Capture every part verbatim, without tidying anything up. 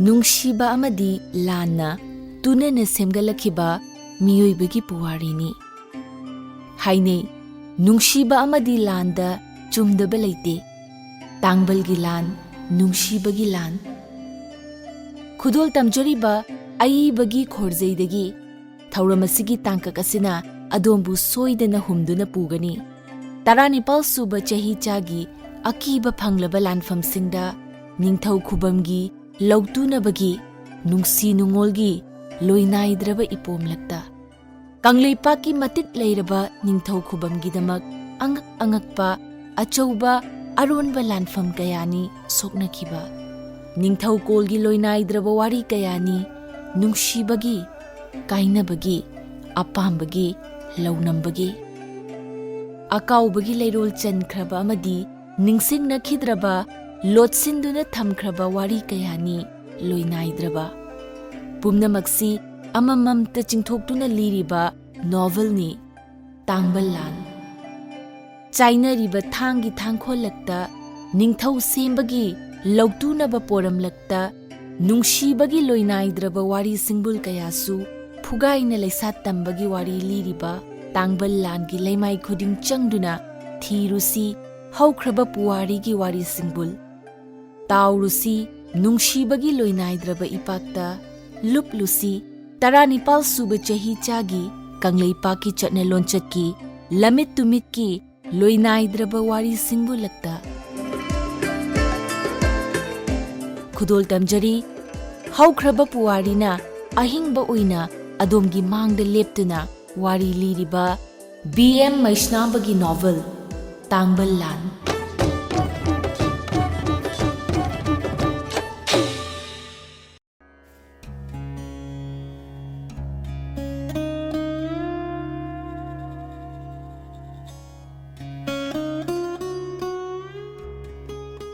ꯅꯨꯡꯁꯤꯕ ꯑꯃꯗꯤ ꯂꯥꯟꯅ ꯇꯨꯅꯅ ꯁꯦꯝꯒꯠꯂꯛꯈꯤꯕ ꯃꯤꯑꯣꯏꯕꯒꯤ ꯄꯨꯋꯥꯔꯤꯅꯤ꯫ ꯍꯥꯏꯅꯩ, ꯅꯨꯡꯁꯤꯕ ꯑꯃꯗꯤ ꯂꯥꯟꯗ ꯆꯨꯝꯗꯕ ꯂꯩꯇꯦ꯫ ꯇꯥꯡꯕꯜꯒꯤ ꯂꯥꯟ, ꯅꯨꯡꯁꯤꯕꯒꯤ ꯂꯥꯟ꯫ ꯈꯨꯗꯣꯜ ꯇꯝꯖꯔꯤꯕ ꯑꯏꯕꯒꯤ ꯈꯣꯔꯖꯩꯗꯒꯤ ꯊꯧꯔꯝ ꯑꯁꯤꯒꯤ ꯇꯥꯡꯀꯛ ꯑꯁꯤꯅ ꯑꯗꯣꯝꯕꯨ ꯁꯣꯏꯗꯅ ꯍꯨꯝꯗꯨꯅ ꯄꯨꯒꯅꯤ꯫ ꯇꯔꯥꯅꯤꯄꯥꯜ ꯁꯨꯕ ꯆꯍꯤꯆꯥꯒꯤ ꯑꯀꯤꯕ ꯐꯪꯂꯕ ꯂꯥꯟꯐꯝꯁꯤꯡꯗ ꯅꯤꯡꯊꯧ ꯈꯨꯕꯝꯒꯤ ꯂꯧꯇꯨꯅꯕꯒꯤ ꯅꯨꯡꯁꯤ ꯅꯨꯡꯉꯣꯜꯒꯤ ꯂꯣꯏꯅꯥꯏꯗ꯭ꯔꯕ ꯏꯄꯣꯝꯂꯛꯇ ꯀꯪꯂꯩꯄꯥꯛꯀꯤ ꯃꯇꯤꯛ ꯂꯩꯔꯕ ꯅꯤꯡꯊꯧ ꯈꯨꯕꯝꯒꯤꯗꯃꯛ ꯑꯉꯛ ꯑꯉꯛꯄ ꯑꯆꯧꯕ ꯑꯔꯣꯟꯕ ꯂꯥꯟꯐꯝ ꯀꯌꯥꯅꯤ ꯁꯣꯛꯅꯈꯤꯕ꯫ ꯅꯤꯡꯊꯧꯀꯣꯜꯒꯤ ꯂꯣꯏꯅꯥꯏꯗ꯭ꯔꯕ ꯋꯥꯔꯤ ꯀꯌꯥꯅꯤ ꯅꯨꯡꯁꯤꯕꯒꯤ, ꯀꯥꯏꯅꯕꯒꯤ, ꯑꯄꯥꯝꯕꯒꯤ, ꯂꯧꯅꯝꯕꯒꯤ꯫ ꯑꯀꯥꯎꯕꯒꯤ ꯂꯩꯔꯣꯜ ꯆꯟꯈ꯭ꯔꯕ ꯑꯃꯗꯤ ꯅꯤꯡꯁꯤꯡꯅꯈꯤꯗ꯭ꯔꯕ, ꯂꯣꯠꯁꯤꯟꯗꯨꯅ ꯊꯝꯈ꯭ꯔꯕ ꯋꯥꯔꯤ ꯀꯌꯥꯅꯤ ꯂꯣꯏꯅꯥꯏꯗ꯭ꯔꯕ꯫ ꯄꯨꯝꯅꯃꯛꯁꯤ ꯑꯃꯃꯝꯇ ꯆꯤꯡꯊꯣꯛꯇꯨꯅ ꯂꯤꯔꯤꯕ ꯅꯣꯚꯦꯜꯅꯤ ꯇꯥꯡꯕꯜ ꯂꯥꯟ꯫ ꯆꯥꯏꯅꯔꯤꯕ ꯊꯥꯡꯒꯤ ꯊꯥꯡꯈꯣꯜꯂꯛꯇ, ꯅꯤꯡꯊꯧ ꯁꯦꯝꯕꯒꯤ ꯂꯧꯇꯨꯅꯕ ꯄꯣꯔꯝꯂꯛꯇ, ꯅꯨꯡꯁꯤꯕꯒꯤ ꯂꯣꯏꯅꯥꯏꯗ꯭ꯔꯕ ꯋꯥꯔꯤ ꯁꯤꯡꯕꯨꯜ ꯀꯌꯥꯁꯨ ꯐꯨꯒꯥꯏꯅ ꯂꯩꯁꯥꯠ ꯇꯝꯕꯒꯤ ꯋꯥꯔꯤ ꯂꯤꯔꯤꯕ ꯇꯥꯡꯕꯜ ꯂꯥꯟꯒꯤ ꯂꯩꯃꯥꯏ ꯈꯨꯗꯤꯡ ꯆꯪꯗꯨꯅ ꯊꯤꯔꯨꯁꯤ ꯍꯧꯈ꯭ꯔꯕ ꯄꯨꯋꯥꯔꯤꯒꯤ ꯋꯥꯔꯤ ꯁꯤꯡꯕꯨꯜ꯫ ꯇꯥꯎꯔꯨꯁꯤ ꯅꯨꯡꯁꯤꯕꯒꯤ ꯂꯣꯏꯅꯥꯏꯗ꯭ꯔꯕ ꯏꯄꯥꯛꯇ, ꯂꯨꯞꯂꯨꯁꯤ ꯇꯔꯥꯅꯤꯄꯥꯜ ꯁꯨꯕ ꯆꯍꯤꯆꯥꯒꯤ ꯀꯪꯂꯩꯄꯥꯛꯀꯤ ꯆꯠꯅ ꯂꯣꯟꯆꯠꯀꯤ ꯂꯝꯃꯤꯠ ꯇꯨꯃꯤꯠꯀꯤ ꯂꯣꯏꯅꯥꯏꯗ꯭ꯔꯕ ꯋꯥꯔꯤ ꯁꯤꯡꯕꯨꯜꯂꯛꯇ꯫ ꯈꯨꯗꯣꯜ ꯇꯝꯖꯔꯤ, ꯍꯧꯈ꯭ꯔꯕ ꯄꯨꯋꯥꯔꯤꯅ ꯑꯍꯤꯡꯕ ꯑꯣꯏꯅ ꯑꯗꯣꯝꯒꯤ ꯃꯥꯡꯗ ꯂꯦꯞꯇꯨꯅ ꯋꯥꯔꯤ ꯂꯤꯔꯤꯕ ꯕꯤ ꯑꯦꯝ ꯃꯩꯁꯅꯥꯝꯕꯒꯤ ꯅꯣꯚꯦꯜ ꯇꯥꯡꯕꯜ ꯂꯥꯟ꯫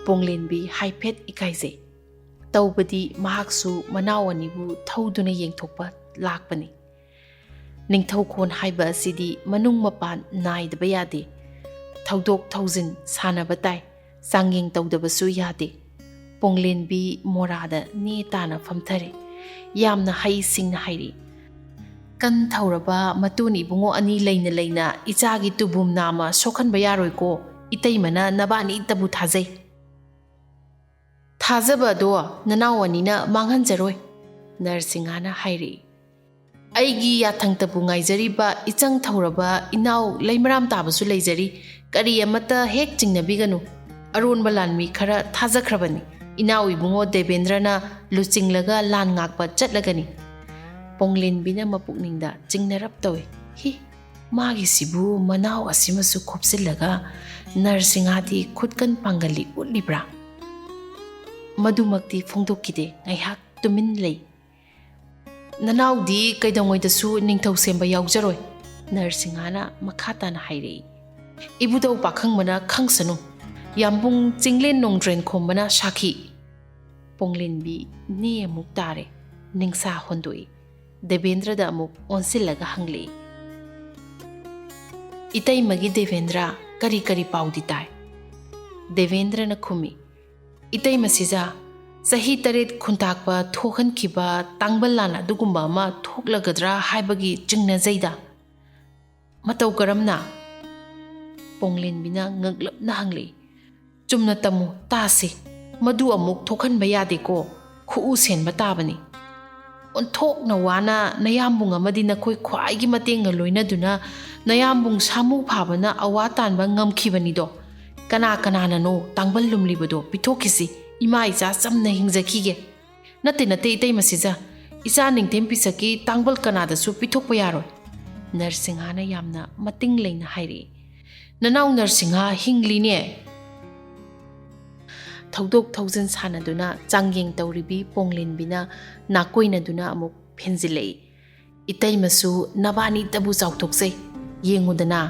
ꯄꯣꯡꯂꯦꯟꯕꯤ ꯍꯥꯏꯐꯦꯠ ꯏꯀꯥꯏꯖꯩ꯫ ꯇꯧꯕꯗꯤ ꯃꯍꯥꯛꯁꯨ ꯃꯅꯥꯎ ꯑꯅꯤꯕꯨ ꯊꯧꯗꯨꯅ ꯌꯦꯡꯊꯣꯛꯄ ꯂꯥꯛꯄꯅꯤ꯫ ꯅꯤꯡꯊꯧꯈꯣꯟ ꯍꯥꯏꯕ ꯑꯁꯤꯗꯤ ꯃꯅꯨꯡ ꯃꯄꯥꯟ ꯅꯥꯏꯗꯕ ꯌꯥꯗꯦ꯫ ꯊꯧꯗꯣꯛ ꯊꯧꯖꯤꯟ ꯁꯥꯟꯅꯕ ꯇꯥꯏ, ꯆꯥꯡꯌꯦꯡ ꯇꯧꯗꯕꯁꯨ ꯌꯥꯗꯦ꯫ ꯄꯣꯡꯂꯦꯟꯕꯤ ꯃꯣꯔꯥꯗ ꯅꯦ ꯇꯥꯅ ꯐꯝꯊꯔꯦ꯫ ꯌꯥꯝꯅ ꯍꯩꯁꯤꯡꯅ ꯍꯥꯏꯔꯤ, "ꯀꯟ ꯊꯧꯔꯕ ꯃꯇꯨꯅ ꯏꯕꯨꯡꯉꯣ ꯑꯅꯤ ꯂꯩꯅ ꯂꯩꯅ ꯏꯆꯥꯒꯤ ꯇꯨꯕꯨꯝ ꯅꯥꯝꯃ ꯁꯣꯛꯍꯟꯕ ꯌꯥꯔꯣꯏꯀꯣ꯫ ꯏꯇꯩꯃꯅ ꯅꯕꯥꯅꯤꯇꯕꯨ ꯊꯥꯖꯩ꯫ ꯊꯥꯖꯕ ꯑꯗꯣ ꯅꯅꯥꯎ ꯑꯅꯤꯅ ꯃꯥꯡꯍꯟꯖꯔꯣꯏ", ꯅꯔꯁꯤꯡꯍꯥꯅ ꯍꯥꯏꯔꯛꯏ꯫ "ꯑꯩꯒꯤ ꯌꯥꯊꯪꯇꯕꯨ ꯉꯥꯏꯖꯔꯤꯕ ꯏꯆꯪ ꯊꯧꯔꯕ ꯏꯅꯥꯎ ꯂꯩꯃꯔꯥꯝ ꯇꯥꯕꯁꯨ ꯂꯩꯖꯔꯤ꯫ ꯀꯔꯤ ꯑꯃꯠꯇ ꯍꯦꯛ ꯆꯤꯡꯅꯕꯤꯒꯅꯨ꯫ ꯑꯔꯣꯟꯕ ꯂꯥꯟꯃꯤ ꯈꯔ ꯊꯥꯖꯈ꯭ꯔꯕꯅꯤ꯫ ꯏꯅꯥꯎ ꯏꯕꯨꯡꯉꯣ ꯗꯦꯕꯦꯟꯗ꯭ꯔꯅ ꯂꯨꯆꯤꯡꯂꯒ ꯂꯥꯟ ꯉꯥꯛꯄ ꯆꯠꯂꯒꯅꯤ꯫" ꯄꯣꯡꯂꯦꯟꯕꯤꯅ ꯃꯄꯨꯛꯅꯤꯡꯗ ꯆꯤꯡꯅꯔꯞ ꯇꯧꯏ꯫ "ꯍꯤ, ꯃꯥꯒꯤꯁꯤꯕꯨ ꯃꯅꯥꯎ ꯑꯁꯤꯃꯁꯨ ꯈꯣꯞꯆꯤꯜꯂꯒ ꯅꯔꯁꯤꯡꯍꯥꯗꯤ ꯈꯨꯠꯀꯟ ꯄꯥꯡꯒꯜꯂꯤ ꯎꯠꯂꯤꯕ꯭ꯔꯥ?" "ꯃꯗꯨꯃꯛꯇꯤ ꯐꯣꯡꯗꯣꯛꯈꯤꯗꯦ, ꯉꯥꯏꯍꯥꯛ ꯇꯨꯃꯤꯟ ꯂꯩ꯫" "ꯅꯅꯥꯎꯗꯤ ꯀꯩꯗꯧꯉꯩꯗꯁꯨ ꯅꯤꯡꯊꯧ ꯁꯦꯝꯕ ꯌꯥꯎꯖꯔꯣꯏ", ꯅꯔꯁꯤꯡꯍꯥꯅ ꯃꯈꯥ ꯇꯥꯅ ꯍꯥꯏꯔꯛꯏ꯫ "ꯏꯕꯨꯙꯧ ꯄꯥꯈꯪꯕꯅ ꯈꯪꯁꯅꯨ, ꯌꯥꯝꯕꯨꯡ ꯆꯤꯡꯂꯦꯟ ꯅꯣꯡꯗ꯭ꯔꯦꯟ ꯈꯣꯝꯕꯅ ꯁꯥꯈꯤ꯫" ꯄꯣꯡꯂꯦꯟꯕꯤ ꯅꯦ ꯑꯃꯨꯛ ꯇꯥꯔꯦ, ꯅꯤꯡꯁꯥ ꯍꯣꯟꯗꯣꯛꯏ꯫ ꯗꯦꯕꯦꯟꯗ꯭ꯔꯗ ꯑꯃꯨꯛ ꯑꯣꯟꯁꯤꯜꯂꯒ ꯍꯪꯂꯛꯏ, "ꯏꯇꯩꯃꯒꯤ ꯗꯦꯕꯦꯟꯗ꯭ꯔ, ꯀꯔꯤ ꯀꯔꯤ ꯄꯥꯎꯗꯤ ꯇꯥꯏ?" ꯗꯦꯕꯦꯟꯗ꯭ꯔꯅ ꯈꯨꯝꯃꯤ, "ꯏꯇꯩꯃ ꯁꯤꯖ, ꯆꯍꯤ ꯇꯔꯦꯠ ꯈꯨꯟꯇꯥꯛꯄ ꯊꯣꯛꯍꯟꯈꯤꯕ ꯇꯥꯡꯕꯜ ꯂꯥꯟ ꯑꯗꯨꯒꯨꯝꯕ ꯑꯃ ꯊꯣꯛꯂꯒꯗ꯭ꯔꯥ ꯍꯥꯏꯕꯒꯤ ꯆꯤꯡꯅꯖꯩꯗ꯫" "ꯃꯇꯧ ꯀꯔꯝꯅ?" ꯄꯣꯡꯂꯦꯟꯕꯤꯅ ꯉꯛꯂꯞꯅ ꯍꯪꯂꯛꯏ꯫ "ꯆꯨꯝꯅ ꯇꯝꯃꯨ, ꯇꯥꯁꯤ꯫ ꯃꯗꯨ ꯑꯃꯨꯛ ꯊꯣꯛꯍꯟꯕ ꯌꯥꯗꯦꯀꯣ, ꯈꯨꯎ ꯁꯦꯟꯕ ꯇꯥꯕꯅꯤ꯫ ꯑꯣꯟꯊꯣꯛꯅ ꯋꯥꯅ ꯅꯌꯥꯝꯕꯨꯡ ꯑꯃꯗꯤ ꯅꯈꯣꯏ ꯈ꯭ꯋꯥꯏꯒꯤ ꯃꯇꯦꯡꯒ ꯂꯣꯏꯅꯗꯨꯅ ꯅꯌꯥꯝꯕꯨꯡ ꯁꯥꯃꯨ ꯐꯥꯕꯅ ꯑꯋꯥ ꯇꯥꯟꯕ ꯉꯝꯈꯤꯕꯅꯤꯗꯣ꯫ ꯀꯅꯥ ꯀꯅꯥꯅꯅꯣ ꯇꯥꯡꯕꯜ ꯂꯨꯝꯂꯤꯕꯗꯣ? ꯄꯤꯊꯣꯛꯈꯤꯁꯤ, ꯏꯃꯥ ꯏꯆꯥ ꯆꯝꯅ ꯍꯤꯡꯖꯈꯤꯒꯦ꯫" "ꯅꯠꯇꯦ, ꯅꯠꯇꯦ, ꯏꯇꯩꯃ ꯁꯤꯖ, ꯏꯆꯥ ꯅꯤꯡꯊꯦꯝ ꯄꯤꯁꯛꯀꯤ ꯇꯥꯡꯕꯜ ꯀꯅꯥꯗꯁꯨ ꯄꯤꯊꯣꯛꯄ ꯌꯥꯔꯣꯏ꯫" ꯅꯔꯁꯤꯡꯍꯥꯅ ꯌꯥꯝꯅ ꯃꯇꯤꯡ ꯂꯩꯅ ꯍꯥꯏꯔꯛꯏ꯫ "ꯅꯅꯥꯎ ꯅꯔꯁꯤꯡꯍ ꯍꯤꯡꯂꯤꯅꯦ꯫" ꯊꯧꯗꯣꯛ ꯊꯧꯖꯤꯟ ꯁꯥꯟꯅꯗꯨꯅ ꯆꯥꯡꯌꯦꯡ ꯇꯧꯔꯤꯕꯤ ꯄꯣꯡꯂꯦꯟꯕꯤꯅ ꯅꯥꯀꯣꯏꯅꯗꯨꯅ ꯑꯃꯨꯛ ꯐꯦꯟꯖꯤꯜꯂꯛꯏ꯫ "ꯏꯇꯩꯃꯁꯨ ꯅꯕꯥꯅꯤꯇꯕꯨ ꯆꯥꯎꯊꯣꯛꯆꯩ꯫ ꯌꯦꯡꯉꯨꯗꯅ,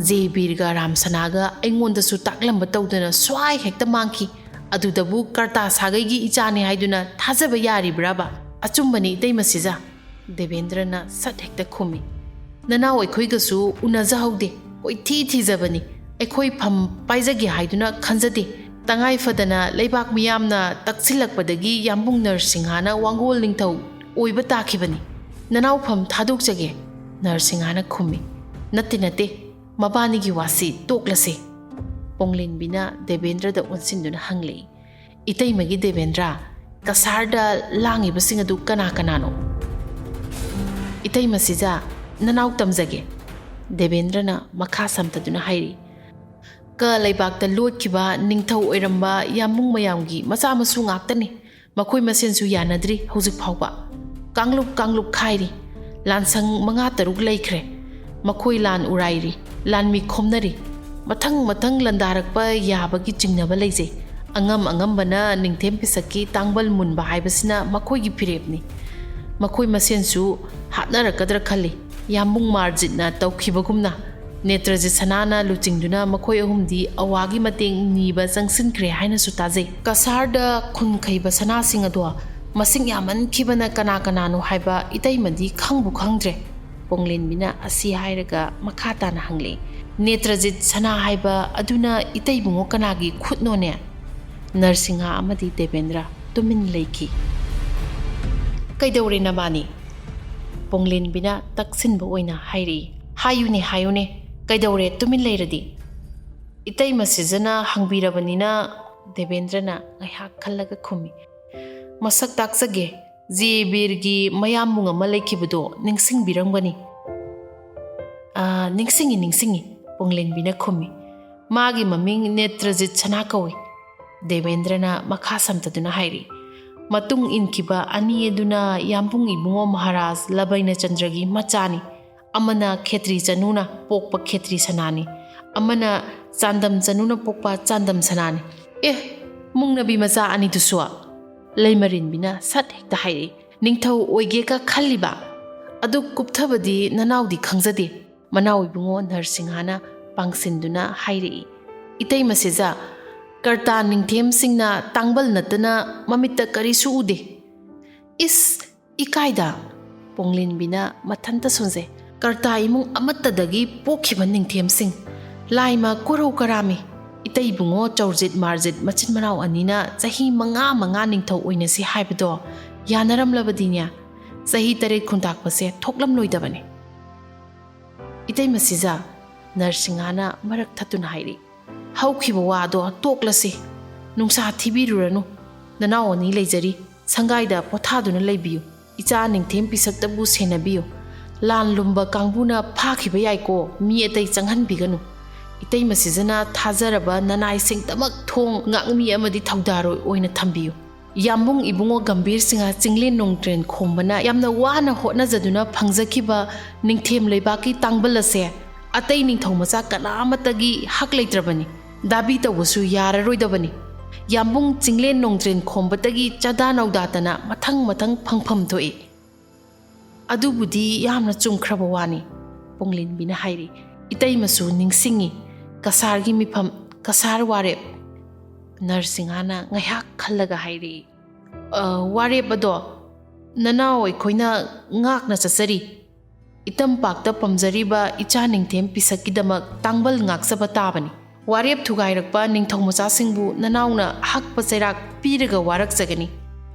ꯖꯦ ꯕꯤꯔꯒ ꯔꯥꯝꯁꯅꯥꯒ ꯑꯩꯉꯣꯟꯗꯁꯨ ꯇꯥꯛꯂꯝꯕ ꯇꯧꯗꯅ ꯁ꯭ꯋꯥꯏ ꯍꯦꯛꯇ ꯃꯥꯡꯈꯤ꯫ ꯑꯗꯨꯗꯕꯨ ꯀꯔꯇꯥ ꯁꯥꯒꯩꯒꯤ ꯏꯆꯥꯅꯤ ꯍꯥꯏꯗꯨꯅ ꯊꯥꯖꯕ ꯌꯥꯔꯤꯕ꯭ꯔꯕ? ꯑꯆꯨꯝꯕꯅꯤ, ꯏꯇꯩꯃ ꯁꯤꯖ꯫" ꯗꯦꯕꯦꯟꯗ꯭ꯔꯅ ꯁꯠ ꯍꯦꯛꯇ ꯈꯨꯝꯃꯤ꯫ "ꯅꯅꯥꯎ ꯑꯩꯈꯣꯏꯒꯁꯨ ꯎꯅꯖꯍꯧꯗꯦ꯫ ꯀꯣꯏꯊꯤ ꯊꯤꯖꯕꯅꯤ꯫ ꯑꯩꯈꯣꯏ ꯐꯝ ꯄꯥꯏꯖꯒꯦ ꯍꯥꯏꯗꯨꯅ ꯈꯟꯖꯗꯦ꯫ "ꯇꯉꯥꯏ ꯐꯗꯅ ꯂꯩꯕꯥꯛ ꯃꯤꯌꯥꯝꯅ ꯇꯛꯁꯤꯜꯂꯛꯄꯗꯒꯤ ꯌꯥꯝꯕꯨꯡ ꯅꯔꯁꯤꯡꯍꯥꯅ ꯋꯥꯡꯒꯣꯜ ꯅꯤꯡꯊꯧ ꯑꯣꯏꯕ ꯇꯥꯈꯤꯕꯅꯤ꯫ ꯅꯅꯥꯎꯐꯝ ꯊꯥꯗꯣꯛꯆꯒꯦ", ꯅꯔꯁꯤꯡꯍꯥꯅ ꯈꯨꯝꯃꯤ꯫ "ꯅꯠꯇꯦ, ꯅꯠꯇꯦ, ꯃꯕꯥꯅꯤꯒꯤ ꯋꯥꯁꯤ ꯇꯣꯛꯂꯁꯦ", ꯄꯣꯡꯂꯦꯟꯕꯤꯅ ꯗꯦꯕꯦꯟꯗ꯭ꯔꯗ ꯑꯣꯟꯁꯤꯟꯗꯨꯅ ꯍꯪꯂꯛꯏ꯫ "ꯏꯇꯩꯃꯒꯤ ꯗꯦꯕꯦꯟꯗ꯭ꯔ, ꯀꯁꯥꯔꯗ ꯂꯥꯡꯉꯤꯕꯁꯤꯡ ꯑꯗꯨ ꯀꯅꯥ ꯀꯅꯥꯅꯣ?" "ꯏꯇꯩꯃ ꯁꯤꯖ, ꯅꯅꯥꯎ ꯇꯝꯖꯒꯦ", ꯗꯦꯕꯦꯟꯗ꯭ꯔꯅ ꯃꯈꯥ ꯁꯝꯊꯗꯨꯅ ꯍꯥꯏꯔꯤ꯫ "ꯀ ꯂꯩꯕꯥꯛꯇ ꯂꯣꯠꯈꯤꯕ ꯅꯤꯡꯊꯧ ꯑꯣꯏꯔꯝꯕ ꯌꯥꯝꯕꯨꯡ ꯃꯌꯥꯝꯒꯤ ꯃꯆꯥ ꯃꯁꯨ ꯉꯥꯛꯇꯅꯤ꯫ ꯃꯈꯣꯏ ꯃꯁꯦꯟꯁꯨ ꯌꯥꯅꯗ꯭ꯔꯤ ꯍꯧꯖꯤꯛ ꯐꯥꯎꯕ꯫ ꯀꯥꯡꯂꯨꯞ ꯀꯥꯡꯂꯨꯞ ꯈꯥꯏꯔꯤ꯫ ꯂꯥꯟꯁꯪ ꯃꯉꯥ ꯇꯔꯨꯛ ꯂꯩꯈ꯭ꯔꯦ꯫ ꯃꯈꯣꯏ ꯂꯥꯟ ꯎꯔꯥꯏꯔꯤ, ꯂꯥꯟꯃꯤ ꯈꯣꯝꯅꯔꯤ꯫ ꯃꯊꯪ ꯃꯊꯪ ꯂꯥꯟꯗꯥꯔꯛꯄ ꯌꯥꯕꯒꯤ ꯆꯤꯡꯅꯕ ꯂꯩꯖꯩ꯫ ꯑꯉꯝ ꯑꯉꯝꯕꯅ ꯅꯤꯡꯊꯦꯝ ꯄꯤꯁꯛꯀꯤ ꯇꯥꯡꯕꯜ ꯃꯨꯟꯕ ꯍꯥꯏꯕꯁꯤꯅ ꯃꯈꯣꯏꯒꯤ ꯐꯤꯔꯦꯞꯅꯤ꯫ ꯃꯈꯣꯏ ꯃꯁꯦꯟꯁꯨ ꯍꯥꯠꯅꯔꯛꯀꯗ꯭ꯔꯥ ꯈꯜꯂꯤ꯫ ꯌꯥꯝꯕꯨꯡ ꯃꯥꯔꯖꯤꯠꯅ ꯇꯧꯈꯤꯕꯒꯨꯝꯅ ꯅꯦꯇ꯭ꯔꯖꯤꯠ ꯁꯅꯥꯅ ꯂꯨꯆꯤꯡꯗꯨꯅ ꯃꯈꯣꯏ ꯑꯍꯨꯝꯗꯤ ꯑꯋꯥꯒꯤ ꯃꯇꯦꯡ ꯅꯤꯕ ꯆꯪꯁꯤꯟꯈ꯭ꯔꯦ ꯍꯥꯏꯅꯁꯨ ꯇꯥꯖꯩ꯫ ꯀꯁꯥꯔꯗ ꯈꯨꯟ ꯈꯩꯕ ꯁꯅꯥꯁꯤꯡ ꯑꯗꯣ ꯃꯁꯤꯡ ꯌꯥꯝꯃꯟꯈꯤꯕꯅ ꯀꯅꯥ ꯀꯅꯥꯅꯣ ꯍꯥꯏꯕ ꯏꯇꯩꯃꯗꯤ ꯈꯪꯕꯨ ꯈꯪꯗ꯭ꯔꯦ꯫" ꯄꯣꯡꯂꯦꯟꯕꯤꯅ ꯑꯁꯤ ꯍꯥꯏꯔꯒ ꯃꯈꯥ ꯇꯥꯅ ꯍꯪꯂꯛꯏ, "ꯅꯦꯇ꯭ꯔꯖꯤꯠ ꯁꯅꯥ ꯍꯥꯏꯕ ꯑꯗꯨꯅ ꯏꯇꯩꯕꯨꯡꯉꯣ ꯀꯅꯥꯒꯤ ꯈꯨꯠꯅꯣꯅꯦ?" ꯅꯔꯁꯤꯡꯍ ꯑꯃꯗꯤ ꯗꯦꯕꯦꯟꯗ꯭ꯔ ꯇꯨꯃꯤꯟ ꯂꯩꯈꯤ꯫ "ꯀꯩꯗꯧꯔꯦ ꯅꯕꯥꯅꯤ?" ꯄꯣꯡꯂꯦꯟꯕꯤꯅ ꯇꯛꯁꯤꯟꯕ ꯑꯣꯏꯅ ꯍꯥꯏꯔꯛꯏ꯫ "ꯍꯥꯏꯌꯨꯅꯦ, ꯍꯥꯏꯌꯨꯅꯦ, ꯀꯩꯗꯧꯔꯦ ꯇꯨꯃꯤꯟ ꯂꯩꯔꯗꯤ?" "ꯏꯇꯩꯃ ꯁꯤꯖꯅ ꯍꯪꯕꯤꯔꯕꯅꯤꯅ", ꯗꯦꯕꯦꯟꯗ꯭ꯔꯅ ꯉꯥꯏꯍꯥꯛ ꯈꯜꯂꯒ ꯈꯨꯝꯃꯤ꯫ "ꯃꯁꯛ ꯇꯥꯛꯆꯒꯦ, ꯖꯦ ꯕꯤꯔꯒꯤ ꯃꯌꯥꯝꯕꯨꯡ ꯑꯃ ꯂꯩꯈꯤꯕꯗꯣ ꯅꯤꯡꯁꯤꯡꯕꯤꯔꯝꯒꯅꯤ꯫" "ꯑꯥ, ꯅꯤꯡꯁꯤꯡꯉꯤ, ꯅꯤꯡꯁꯤꯡꯉꯤ", ꯄꯣꯡꯂꯦꯟꯕꯤꯅ ꯈꯨꯝꯃꯤ꯫ "ꯃꯥꯒꯤ ꯃꯃꯤꯡ ꯅꯦꯇ꯭ꯔꯖꯤꯠ ꯁꯅꯥ ꯀꯧꯏ", ꯗꯦꯕꯦꯟꯗ꯭ꯔꯅ ꯃꯈꯥ ꯁꯝꯊꯗꯨꯅ ꯍꯥꯏꯔꯤ꯫ "ꯃꯇꯨꯡ ꯏꯟꯈꯤꯕ ꯑꯅꯤ ꯑꯗꯨꯅ ꯌꯥꯝꯕꯨꯡ ꯏꯕꯨꯡꯉꯣ ꯃꯍꯥꯔꯥꯖ ꯂꯕꯩꯅ ꯆꯟꯗ꯭ꯔꯒꯤ ꯃꯆꯥꯅꯤ꯫ ꯑꯃꯅ ꯈꯦꯇ꯭ꯔꯤ ꯆꯅꯨꯅ ꯄꯣꯛꯄ ꯈꯦꯇ꯭ꯔꯤ ꯁꯅꯥꯅꯤ, ꯑꯃꯅ ꯆꯥꯟꯗꯝ ꯆꯅꯨꯅ ꯄꯣꯛꯄ ꯆꯥꯟꯗꯝ ꯁꯅꯥꯅꯤ꯫" "ꯑꯦ, ꯃꯨꯡꯅꯕꯤ ꯃꯆꯥ ꯑꯅꯤꯗꯨꯁꯨ?" ꯂꯩꯃꯔꯦꯟꯕꯤꯅ ꯁꯠ ꯍꯦꯛꯇ ꯍꯥꯏꯔꯛꯏ꯫ "ꯅꯤꯡꯊꯧ ꯑꯣꯏꯒꯦꯒ ꯈꯜꯂꯤꯕ? ꯑꯗꯨ ꯀꯨꯞꯊꯕꯗꯤ ꯅꯅꯥꯎꯗꯤ ꯈꯪꯖꯗꯦ꯫" ꯃꯅꯥꯎ ꯏꯕꯨꯡꯉꯣ ꯅꯔꯁꯤꯡꯍꯅ ꯄꯥꯡꯁꯤꯟꯗꯨꯅ ꯍꯥꯏꯔꯛꯏ꯫ "ꯏꯇꯩꯃ ꯁꯤꯖ, ꯀꯔꯇꯥ ꯅꯤꯡꯊꯦꯝꯁꯤꯡꯅ ꯇꯥꯡꯕꯜ ꯅꯠꯇꯅ ꯃꯃꯤꯠꯇ ꯀꯔꯤꯁꯨ ꯎꯗꯦ꯫" "ꯏꯁ, ꯏꯀꯥꯏꯗ!" ꯄꯣꯡꯂꯦꯟꯕꯤꯅ ꯃꯊꯟꯇ ꯁꯣꯟꯖꯩ꯫ "ꯀꯔꯇꯥ ꯏꯃꯨꯡ ꯑꯃꯠꯇꯗꯒꯤ ꯄꯣꯛꯈꯤꯕ ꯅꯤꯡꯊꯦꯝꯁꯤꯡ꯫ ꯂꯥꯏꯃ ꯀꯣꯔꯧ ꯀꯔꯥꯝꯃꯤ꯫ "ꯏꯇꯩ ꯏꯕꯨꯡꯉꯣ ꯆꯧꯔꯖꯤꯠ ꯃꯥꯔꯖꯤꯠ ꯃꯆꯤꯟ ꯃꯅꯥꯎ ꯑꯅꯤꯅ ꯆꯍꯤ ꯃꯉꯥ ꯃꯉꯥ ꯅꯤꯡꯊꯧ ꯑꯣꯏꯅꯁꯤ ꯍꯥꯏꯕꯗꯣ ꯌꯥꯅꯔꯝꯂꯕꯗꯤꯅꯦ, ꯆꯍꯤ ꯇꯔꯦꯠ ꯈꯨꯟꯇꯥꯛꯄꯁꯦ ꯊꯣꯛꯂꯝꯂꯣꯏꯗꯕꯅꯤ꯫" "ꯏꯇꯩꯃ ꯁꯤꯖ," ꯅꯔꯁꯤꯡꯍꯥꯅ ꯃꯔꯛ ꯊꯠꯇꯨꯅ ꯍꯥꯏꯔꯤ, "ꯍꯧꯈꯤꯕ ꯋꯥꯗꯣ ꯇꯣꯛꯂꯁꯤ꯫ ꯅꯨꯡꯁꯥ ꯊꯤꯕꯤꯔꯨꯔꯅꯨ꯫ ꯅꯅꯥꯎ ꯑꯅꯤ ꯂꯩꯖꯔꯤ꯫ ꯁꯪꯒꯥꯏꯗ ꯄꯣꯊꯥꯗꯨꯅ ꯂꯩꯕꯤꯌꯨ꯫ ꯏꯆꯥ ꯅꯤꯡꯊꯦꯝ ꯄꯤꯁꯛꯇꯕꯨ ꯁꯦꯟꯅꯕꯤꯌꯨ꯫ ꯂꯥꯟ ꯂꯨꯝꯕ ꯀꯥꯡꯕꯨꯅ ꯐꯥꯈꯤꯕ ꯌꯥꯏꯀꯣ, ꯃꯤ ꯑꯇꯩ ꯆꯪꯍꯟꯕꯤꯒꯅꯨ꯫ ꯏꯇꯩꯃ ꯁꯤꯖꯅ ꯊꯥꯖꯔꯕ ꯅꯅꯥꯏꯁꯤꯡꯗꯃꯛ ꯊꯣꯡ ꯉꯥꯛꯃꯤ ꯑꯃꯗꯤ ꯊꯧꯗꯥꯔꯣꯏ ꯑꯣꯏꯅ ꯊꯝꯕꯤꯌꯨ꯫ ꯌꯥꯝꯕꯨꯡ ꯏꯕꯨꯡꯉꯣ ꯒꯝꯚꯤꯔ ꯁꯤꯡꯍ ꯆꯤꯡꯂꯦꯟ ꯅꯣꯡꯗ꯭ꯔꯦꯟ ꯈꯣꯝꯕꯅ ꯌꯥꯝꯅ ꯋꯥꯅ ꯍꯣꯠꯅꯖꯗꯨꯅ ꯐꯪꯖꯈꯤꯕ ꯅꯤꯡꯊꯦꯝ ꯂꯩꯕꯥꯛꯀꯤ ꯇꯥꯡꯕꯜ ꯑꯁꯦ ꯑꯇꯩ ꯅꯤꯡꯊꯧ ꯃꯆꯥ ꯀꯅꯥ ꯑꯃꯠꯇꯒꯤ ꯍꯛ ꯂꯩꯇ꯭ꯔꯕꯅꯤ꯫ ꯗꯥꯕꯤ ꯇꯧꯕꯁꯨ ꯌꯥꯔꯔꯣꯏꯗꯕꯅꯤ꯫ ꯌꯥꯝꯕꯨꯡ ꯆꯤꯡꯂꯦꯟ ꯅꯣꯡꯗ꯭ꯔꯦꯟ ꯈꯣꯝꯕꯗꯒꯤ ꯆꯥꯗꯥ ꯅꯧꯗꯥꯇꯅ ꯃꯊꯪ ꯃꯊꯪ ꯐꯪꯐꯝ ꯊꯣꯛꯏ꯫" "ꯑꯗꯨꯕꯨꯗꯤ ꯌꯥꯝꯅ ꯆꯨꯝꯈ꯭ꯔꯕ ꯋꯥꯅꯤ," ꯄꯣꯡꯂꯦꯟꯕꯤꯅ ꯍꯥꯏꯔꯤ꯫ "ꯏꯇꯩꯃꯁꯨ ꯅꯤꯡꯁꯤꯡꯉꯤ꯫ ꯀꯁꯥꯔꯒꯤ ꯃꯤꯐꯝ, ꯀꯁꯥꯔ ꯋꯥꯔꯦꯞ꯫" ꯅꯔꯁꯤꯡꯍꯥꯅ ꯉꯥꯏꯍꯥꯛ ꯈꯜꯂꯒ ꯍꯥꯏꯔꯛꯏ, "ꯑ, ꯋꯥꯔꯦꯞ ꯑꯗꯣ ꯅꯅꯥꯎ ꯑꯩꯈꯣꯏꯅ ꯉꯥꯛꯅ ꯆꯠꯆꯔꯤ꯫ ꯏꯇꯝꯄꯥꯛꯇ ꯄꯝꯖꯔꯤꯕ ꯏꯆꯥ ꯅꯤꯡꯊꯦꯝ ꯄꯤꯁꯛꯀꯤꯗꯃꯛ ꯇꯥꯡꯕꯜ ꯉꯥꯛꯆꯕ ꯇꯥꯕꯅꯤ꯫ ꯋꯥꯔꯦꯞ ꯊꯨꯒꯥꯏꯔꯛꯄ ꯅꯤꯡꯊꯧ ꯃꯆꯥꯁꯤꯡꯕꯨ ꯅꯅꯥꯎꯅ ꯍꯛꯄ ꯆꯩꯔꯥꯛ ꯄꯤꯔꯒ ꯋꯥꯔꯛꯆꯒꯅꯤ꯫"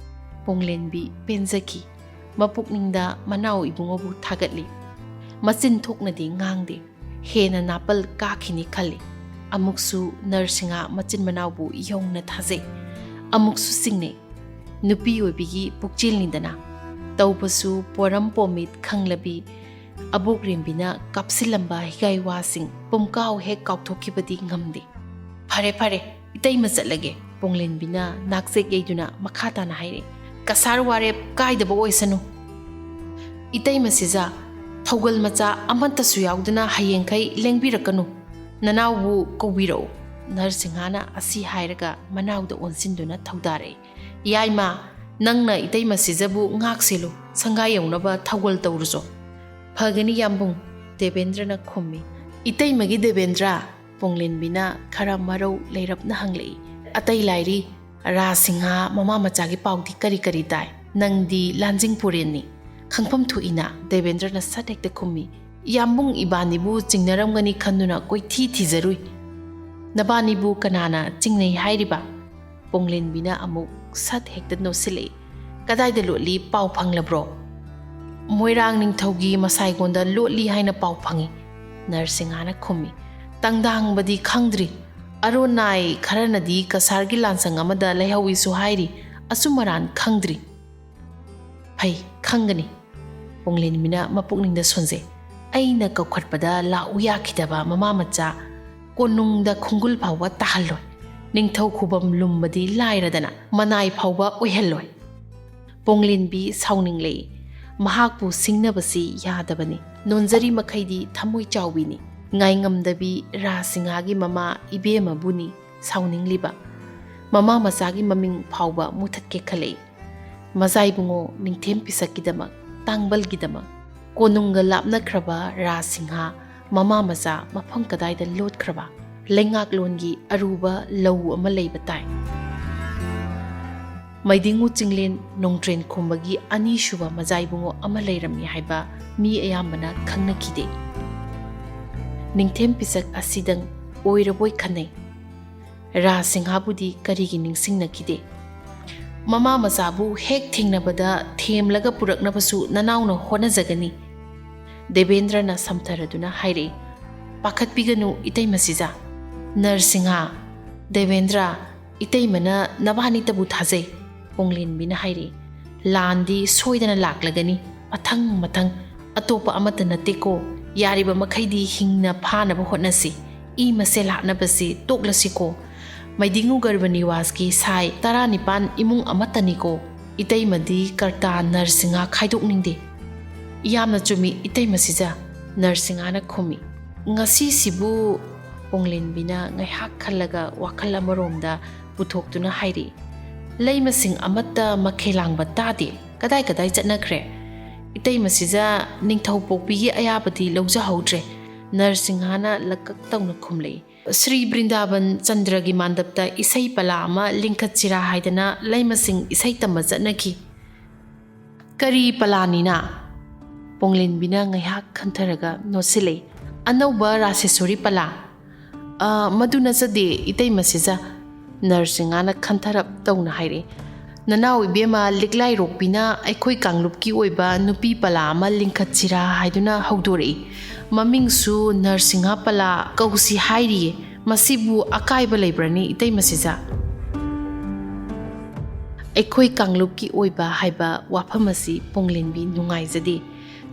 ꯄꯣꯡꯂꯦꯟꯕꯤ ꯄꯦꯟꯖꯈꯤ꯫ ꯃꯄꯨꯛꯅꯤꯡꯗ ꯃꯅꯥꯎ ꯏꯕꯨꯡꯉꯣꯕꯨ ꯊꯥꯒꯠꯂꯤ꯫ ꯃꯆꯤꯟ ꯊꯣꯛꯅꯗꯤ ꯉꯥꯡꯗꯦ꯫ ꯍꯦꯟꯅ ꯅꯥꯄꯜ ꯀꯥꯈꯤꯅꯤ ꯈꯜꯂꯤ꯫ ꯑꯃꯨꯛꯁꯨ ꯅꯔꯁꯤꯡꯍ ꯃꯆꯤꯟ ꯃꯅꯥꯎꯕꯨ ꯌꯧꯅ ꯊꯥꯖꯩ꯫ ꯑꯃꯨꯛꯁꯨ ꯆꯤꯡꯅꯩ꯫ ꯅꯨꯄꯤ ꯑꯣꯏꯕꯤꯒꯤ ꯄꯨꯛꯆꯦꯜꯅꯤꯗꯅ꯫ ꯇꯧꯕꯁꯨ ꯄꯣꯔꯝ ꯄꯣꯝꯃꯤꯠ ꯈꯪꯂꯕꯤ ꯑꯕꯣꯛ ꯔꯦꯝꯕꯤꯅ ꯀꯥꯞꯁꯤꯜꯂꯝꯕ ꯍꯤꯒꯥꯏ ꯋꯥꯁꯤꯡ ꯄꯨꯝꯀꯥꯎ ꯍꯦꯛ ꯀꯥꯎꯊꯣꯛꯈꯤꯕꯗꯤ ꯉꯝꯗꯦ꯫ "ꯐꯔꯦ, ꯐꯔꯦ, ꯏꯇꯩꯃ ꯆꯠꯂꯒꯦ꯫" ꯄꯣꯡꯂꯦꯟꯕꯤꯅ ꯅꯥꯛꯆꯦꯛ ꯌꯩꯗꯨꯅ ꯃꯈꯥ ꯇꯥꯅ ꯍꯥꯏꯔꯛꯏ, "ꯀꯁꯥꯔ ꯋꯥꯔꯦꯞ ꯀꯥꯏꯗꯕ ꯑꯣꯏꯁꯅꯨ꯫ ꯏꯇꯩꯃ ꯁꯤꯖ, ꯊꯧꯒꯜ ꯃꯆꯥ ꯑꯃꯠꯇꯁꯨ ꯌꯥꯎꯗꯅ ꯍꯌꯦꯡꯈꯩ ꯂꯦꯡꯕꯤꯔꯛꯀꯅꯨ꯫ ꯅꯅꯥꯎꯕꯨ ꯀꯧꯕꯤꯔꯛꯎ꯫" ꯅꯔꯁꯤꯡꯍꯥꯅ ꯑꯁꯤ ꯍꯥꯏꯔꯒ ꯃꯅꯥꯎꯗ ꯑꯣꯟꯁꯤꯟꯗꯨꯅ ꯊꯧꯗꯥꯔꯛꯏ꯫ "ꯌꯥꯏꯃ, ꯅꯪꯅ ꯏꯇꯩꯃ ꯁꯤꯖꯕꯨ ꯉꯥꯛ ꯁꯦꯜꯂꯨ, ꯁꯪꯒꯥꯏ ꯌꯧꯅꯕ ꯊꯧꯒꯜ ꯇꯧꯔꯨꯆꯣ꯫" "ꯐꯒꯅꯤ ꯌꯥꯝꯕꯨꯡ꯫" ꯗꯦꯕꯦꯟꯗ꯭ꯔꯅ ꯈꯨꯝꯃꯤ꯫ "ꯏꯇꯩꯃꯒꯤ ꯗꯦꯕꯦꯟꯗ꯭ꯔ?" ꯄꯣꯡꯂꯦꯟꯕꯤꯅ ꯈꯔ ꯃꯔꯧ ꯂꯩꯔꯞꯅ ꯍꯪꯂꯛꯏ꯫ "ꯑꯇꯩ ꯂꯥꯏꯔꯤ, ꯔꯥꯖꯁꯤꯡꯍ ꯃꯃꯥ ꯃꯆꯥꯒꯤ ꯄꯥꯎꯗꯤ ꯀꯔꯤ ꯀꯔꯤ ꯇꯥꯏ? ꯅꯪꯗꯤ ꯂꯥꯟꯖꯤꯡ ꯄꯨꯔꯦꯟꯅꯤ, ꯈꯪꯐꯝ ꯊꯣꯛꯏꯅ꯫" ꯗꯦꯕꯦꯟꯗ꯭ꯔꯅ ꯁꯠ ꯍꯦꯛꯇ ꯈꯨꯝꯃꯤ꯫ "ꯌꯥꯝꯕꯨꯡ ꯏꯕꯥꯅꯤꯕꯨ ꯆꯤꯡꯅꯔꯝꯒꯅꯤ ꯈꯟꯗꯨꯅ ꯀꯣꯏꯊꯤ ꯊꯤꯖꯔꯨꯏ꯫" "ꯅꯕꯥꯅꯤꯕꯨ ꯀꯅꯥꯅ ꯆꯤꯡꯅꯩ ꯍꯥꯏꯔꯤꯕ?" ꯄꯣꯡꯂꯦꯟꯕꯤꯅ ꯑꯃꯨꯛ ꯁꯠ ꯍꯦꯛꯇ ꯅꯣꯠꯁꯤꯜꯂꯛꯏ꯫ "ꯀꯗꯥꯏꯗ ꯂꯣꯠꯂꯤ, ꯄꯥꯎ ꯐꯪꯂꯕ꯭ꯔꯣ?" "ꯃꯣꯏꯔꯥꯡ ꯅꯤꯡꯊꯧꯒꯤ ꯃꯁꯥꯏꯒꯣꯟꯗ ꯂꯣꯠꯂꯤ ꯍꯥꯏꯅ ꯄꯥꯎ ꯐꯪꯏ," ꯅꯔꯁꯤꯡꯍꯥꯅ ꯈꯨꯝꯃꯤ꯫ "ꯇꯪꯗ ꯍꯪꯕꯗꯤ ꯈꯪꯗ꯭ꯔꯤ꯫ ꯑꯔꯣꯟ ꯅꯥꯏ ꯈꯔꯅꯗꯤ ꯀꯁꯥꯔꯒꯤ ꯂꯥꯟꯁꯪ ꯑꯃꯗ ꯂꯩꯍꯧꯏꯁꯨ ꯍꯥꯏꯔꯤ꯫ ꯑꯆꯨꯝ ꯑꯔꯥꯟ ꯈꯪꯗ꯭ꯔꯤ꯫" "ꯐꯩ, ꯈꯪꯒꯅꯤ꯫" ꯄꯣꯡꯂꯦꯟꯕꯤꯅ ꯃꯄꯨꯛꯅꯤꯡꯗ ꯁꯣꯟꯖꯩ꯫ "ꯑꯩꯅ ꯀꯧꯈꯠꯄꯗ ꯂꯥꯛꯎ ꯌꯥꯈꯤꯗꯕ ꯃꯃꯥ ꯃꯆꯥ ꯀꯣꯅꯨꯡꯗ ꯈꯣꯡꯒꯨꯜ ꯐꯥꯎꯕ ꯇꯥꯍꯜꯂꯣꯏ꯫ ꯅꯤꯡꯊꯧ ꯈꯨꯕꯝ ꯂꯨꯝꯕꯗꯤ ꯂꯥꯏꯔꯗꯅ ꯃꯅꯥꯏ ꯐꯥꯎꯕ ꯑꯣꯏꯍꯜꯂꯣꯏ꯫" ꯄꯣꯡꯂꯦꯟꯕꯤ ꯁꯥꯎꯅꯤꯡꯂꯛꯏ꯫ ꯃꯍꯥꯛꯄꯨ ꯁꯤꯡꯅꯕꯁꯤ ꯌꯥꯗꯕꯅꯤ꯫ ꯅꯣꯟꯖꯔꯤ ꯃꯈꯩꯗꯤ ꯊꯃꯣꯏ ꯆꯥꯎꯕꯤꯅꯤ꯫ ꯉꯥꯏꯉꯝꯗꯕꯤ ꯔꯥꯖꯁꯤꯡꯍꯥꯒꯤ ꯃꯃꯥ ꯏꯕꯦꯝꯃꯕꯨꯅꯤ ꯁꯥꯎꯅꯤꯡꯂꯤꯕ꯫ ꯃꯃꯥ ꯃꯆꯥꯒꯤ ꯃꯃꯤꯡ ꯐꯥꯎꯕ ꯃꯨꯊꯠꯀꯦ ꯈꯜꯂꯛꯏ꯫ ꯃꯖꯥꯏꯕꯨꯡꯉꯣ ꯅꯤꯡꯊꯦꯝ ꯄꯤꯁꯛꯀꯤꯗꯃꯛ, ꯇꯥꯡꯕꯜꯒꯤꯗꯃꯛ꯫ ꯀꯣꯅꯨꯡꯒ ꯂꯥꯞꯅꯈ꯭ꯔꯕ ꯔꯥꯖꯁꯤꯡꯍ ꯃꯃꯥ ꯃꯆꯥ ꯃꯐꯝ ꯀꯗꯥꯏꯗ ꯂꯣꯠꯈ꯭ꯔꯕ? ꯂꯩꯉꯥꯛꯂꯣꯟꯒꯤ ꯑꯔꯨꯕ ꯂꯧ ꯑꯃ ꯂꯩꯕ ꯇꯥꯏ꯫ ꯃꯩꯗꯤꯡꯉꯨ ꯆꯤꯡꯂꯦꯟ ꯅꯣꯡꯗ꯭ꯔꯦꯟ ꯈꯨꯝꯕꯒꯤ ꯑꯅꯤꯁꯨꯕ ꯃꯖꯥꯏꯕꯨꯡꯉꯣ ꯑꯃ ꯂꯩꯔꯝꯃꯤ ꯍꯥꯏꯕ ꯃꯤ ꯑꯌꯥꯝꯕꯅ ꯈꯪꯅꯈꯤꯗꯦ꯫ ꯅꯤꯡꯊꯦꯝ ꯄꯤꯁꯛ ꯑꯁꯤꯗꯪ ꯑꯣꯏꯔꯕꯣꯏ ꯈꯟꯅꯩ꯫ ꯔꯥꯖ ꯁꯤꯡꯍꯕꯨꯗꯤ ꯀꯔꯤꯒꯤ ꯅꯤꯡꯁꯤꯡꯅꯈꯤꯗꯦ? "ꯃꯃꯥ ꯃꯆꯥꯕꯨ ꯍꯦꯛ ꯊꯦꯡꯅꯕꯗ ꯊꯦꯝꯂꯒ ꯄꯨꯔꯛꯅꯕꯁꯨ ꯅꯅꯥꯎꯅ ꯍꯣꯠꯅꯖꯒꯅꯤ꯫" ꯗꯦꯕꯦꯟꯗ꯭ꯔꯅ ꯁꯝꯊꯔꯗꯨꯅ ꯍꯥꯏꯔꯛꯏ꯫ "ꯄꯥꯈꯠꯄꯤꯒꯅꯨ ꯏꯇꯩꯃ ꯁꯤꯖ꯫" "ꯅꯔꯁꯤꯡꯍ, ꯗꯦꯕꯦꯟꯗ꯭ꯔ, ꯏꯇꯩꯃꯅ ꯅꯕꯥꯅꯤꯇꯕꯨ ꯊꯥꯖꯩ꯫" ꯄꯣꯡꯂꯦꯟꯕꯤꯅ ꯍꯥꯏꯔꯛꯏ꯫ "ꯂꯥꯟꯗꯤ ꯁꯣꯏꯗꯅ ꯂꯥꯛꯂꯒꯅꯤ, ꯃꯊꯪ ꯃꯊꯪ, ꯑꯇꯣꯞꯄ ꯑꯃꯠꯇ ꯅꯠꯇꯦꯀꯣ꯫ ꯌꯥꯔꯤꯕ ꯃꯈꯩꯗꯤ ꯍꯤꯡꯅ ꯐꯥꯅꯕ ꯍꯣꯠꯅꯁꯤ꯫ ꯏ ꯃꯁꯦꯜ ꯍꯥꯠꯅꯕꯁꯤ ꯇꯣꯛꯂꯁꯤꯀꯣ꯫ ꯃꯩꯗꯤꯡꯉꯨ ꯒꯔꯚ ꯅꯤꯋꯥꯁꯀꯤ ꯁꯥꯏ ꯇꯔꯥꯅꯤꯄꯥꯟ ꯏꯃꯨꯡ ꯑꯃꯠꯇꯅꯤꯀꯣ꯫ ꯏꯇꯩꯃꯗꯤ ꯀꯔꯇꯥ ꯅꯔꯁꯤꯡꯍ ꯈꯥꯏꯗꯣꯛꯅꯤꯡꯗꯦ꯫" "ꯌꯥꯝꯅ ꯆꯨꯝꯃꯤ ꯏꯇꯩꯃ ꯁꯤꯖ꯫" ꯅꯔꯁꯤꯡꯍꯅ ꯈꯨꯝꯃꯤ꯫ "ꯉꯁꯤꯁꯤꯕꯨ?" ꯄꯣꯡꯂꯦꯟꯕꯤꯅ ꯉꯥꯏꯍꯥꯛ ꯈꯜꯂꯒ ꯋꯥꯈꯜ ꯑꯃꯔꯣꯝꯗ ꯄꯨꯊꯣꯛꯇꯨꯅ ꯍꯥꯏꯔꯛꯏ꯫ "ꯂꯩꯃꯁꯤꯡ ꯑꯃꯠꯇ ꯃꯈꯦ ꯂꯥꯡꯕ ꯇꯥꯗꯦ꯫ ꯀꯗꯥꯏ ꯀꯗꯥꯏ ꯆꯠꯅꯈ꯭ꯔꯦ? ꯏꯇꯩꯃ ꯁꯤꯖ ꯅꯤꯡꯊꯧ ꯄꯣꯛꯄꯤꯒꯤ ꯑꯌꯥꯕꯗꯤ ꯂꯧꯖꯍꯧꯗ꯭ꯔꯦ꯫" ꯅꯔꯁꯤꯡꯍꯅ ꯂꯀꯛ ꯇꯧꯅ ꯈꯨꯝꯂꯛꯏ꯫ "ꯁ꯭ꯔꯤ ꯕ꯭ꯔꯤꯟꯗꯥꯕꯟ ꯆꯟꯗ꯭ꯔꯒꯤ ꯃꯥꯟꯗꯞꯇ ꯏꯁꯩ ꯄꯂꯥ ꯑꯃ ꯂꯤꯡꯈꯠꯁꯤꯔꯥ ꯍꯥꯏꯗꯅ ꯂꯩꯃꯁꯤꯡ ꯏꯁꯩ ꯇꯝꯕ ꯆꯠꯅꯈꯤ꯫" "ꯀꯔꯤ ꯄꯂꯥꯅꯤꯅ?" ꯄꯣꯡꯂꯦꯟꯕꯤꯅ ꯉꯥꯏꯍꯥꯛ ꯈꯟꯊꯔꯒ ꯅꯣꯠꯁꯤꯜꯂꯛꯏ꯫ "ꯑꯅꯧꯕ ꯔꯥꯁꯦꯁꯣꯔꯤ ꯄꯂꯥ꯫" "ꯑ, ꯃꯗꯨ ꯅꯠꯆꯗꯦ, ꯏꯇꯩꯃ ꯁꯤꯖ", ꯅꯔꯁꯤꯡꯍꯥꯅ ꯈꯟꯊꯔꯞ ꯇꯧꯅ ꯍꯥꯏꯔꯛꯏ꯫ "ꯅꯅꯥꯎ ꯏꯕꯦꯝꯃ ꯂꯤꯛꯂꯥꯏꯔꯣꯛꯄꯤꯅ ꯑꯩꯈꯣꯏ ꯀꯥꯡꯂꯨꯞꯀꯤ ꯑꯣꯏꯕ ꯅꯨꯄꯤ ꯄꯂꯥ ꯑꯃ ꯂꯤꯡꯈꯠꯁꯤꯔꯥ ꯍꯥꯏꯗꯨꯅ ꯍꯧꯗꯣꯔꯛꯏ꯫ ꯃꯃꯤꯡꯁꯨ ꯅꯔꯁꯤꯡꯍ ꯄꯂꯥ ꯀꯧꯁꯤ ꯍꯥꯏꯔꯤꯌꯦ꯫ ꯃꯁꯤꯕꯨ ꯑꯀꯥꯏꯕ ꯂꯩꯕ꯭ꯔꯅꯤ, ꯏꯇꯩꯃ ꯁꯤꯖ?" ꯑꯩꯈꯣꯏ ꯀꯥꯡꯂꯨꯞꯀꯤ ꯑꯣꯏꯕ ꯍꯥꯏꯕ ꯋꯥꯐꯝ ꯑꯁꯤ ꯄꯣꯡꯂꯦꯟꯕꯤ ꯅꯨꯡꯉꯥꯏꯖꯗꯦ꯫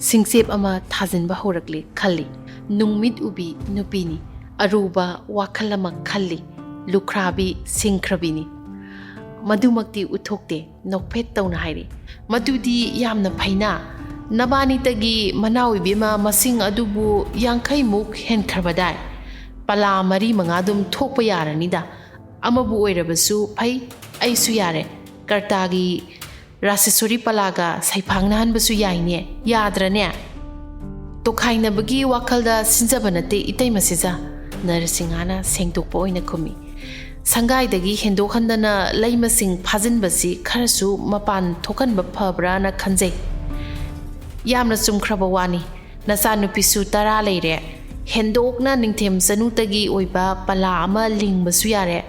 ꯁꯤꯡꯆꯦꯞ ꯑꯃ ꯊꯥꯖꯤꯟꯕ ꯍꯧꯔꯛꯂꯦ ꯈꯜꯂꯤ꯫ ꯅꯨꯡꯃꯤꯠ ꯎꯕꯤ ꯅꯨꯄꯤꯅꯤ, ꯑꯔꯨꯕ ꯋꯥꯈꯜ ꯑꯃ ꯈꯜꯂꯤ, ꯂꯨꯈ꯭ꯔꯥꯕꯤ ꯁꯤꯡꯈ꯭ꯔꯕꯤꯅꯤ꯫ ꯃꯗꯨꯃꯛꯇꯤ ꯎꯠꯊꯣꯛꯇꯦ, ꯅꯣꯛꯐꯦꯠ ꯇꯧꯅ ꯍꯥꯏꯔꯤ꯫ "ꯃꯗꯨꯗꯤ ꯌꯥꯝꯅ ꯐꯩꯅ꯫ ꯅꯕꯥꯅꯤꯇꯒꯤ ꯃꯅꯥꯎ ꯏꯕꯦꯝꯃ ꯃꯁꯤꯡ ꯑꯗꯨꯕꯨ ꯌꯥꯡꯈꯩꯃꯨꯛ ꯍꯦꯟꯈ꯭ꯔꯕꯗꯥꯏ? ꯄꯂꯥ ꯃꯔꯤ ꯃꯉꯥ ꯑꯗꯨꯝ ꯊꯣꯛꯄ ꯌꯥꯔꯅꯤꯗ꯫ ꯑꯃꯕꯨ ꯑꯣꯏꯔꯕꯁꯨ ꯐꯩ, ꯑꯩꯁꯨ ꯌꯥꯔꯦ꯫ ꯀꯔꯇꯥꯒꯤ ꯔꯥꯁꯦꯁꯣꯔꯤ ꯄꯂꯥꯒ ꯁꯩꯐꯥꯡꯅꯍꯟꯕꯁꯨ ꯌꯥꯏꯅꯦ, ꯌꯥꯗ꯭ꯔꯅꯦ?" "ꯇꯣꯈꯥꯏꯅꯕꯒꯤ ꯋꯥꯈꯜꯗ ꯁꯤꯟꯖꯕ ꯅꯠꯇꯦ, ꯏꯇꯩꯃ ꯁꯤꯖ", ꯅꯔꯁꯤꯡꯍꯥꯅ ꯁꯦꯡꯗꯣꯛꯄ ꯑꯣꯏꯅ ꯈꯨꯝꯃꯤ꯫ "ꯁꯪꯒꯥꯏꯗꯒꯤ ꯍꯦꯟꯗꯣꯛꯍꯟꯗꯅ ꯂꯩ ꯃꯁꯤꯡ ꯐꯥꯖꯤꯟꯕꯁꯤ ꯈꯔꯁꯨ ꯃꯄꯥꯟ ꯊꯣꯛꯍꯟꯕ ꯐꯕ꯭ꯔꯥꯅ ꯈꯟꯖꯩ꯫ ꯌꯥꯝꯅ ꯆꯨꯝꯈ꯭ꯔꯕ ꯋꯥꯅꯤ꯫ ꯅꯆꯥꯅꯨꯄꯤꯁꯨ ꯇꯔꯥ ꯂꯩꯔꯦ꯫ ꯍꯦꯟꯗꯣꯛꯅ ꯅꯤꯡꯊꯦꯝ ꯆꯅꯨꯇꯒꯤ ꯑꯣꯏꯕ ꯄꯂꯥ ꯑꯃ ꯂꯤꯡꯕꯁꯨ ꯌꯥꯔꯦ꯫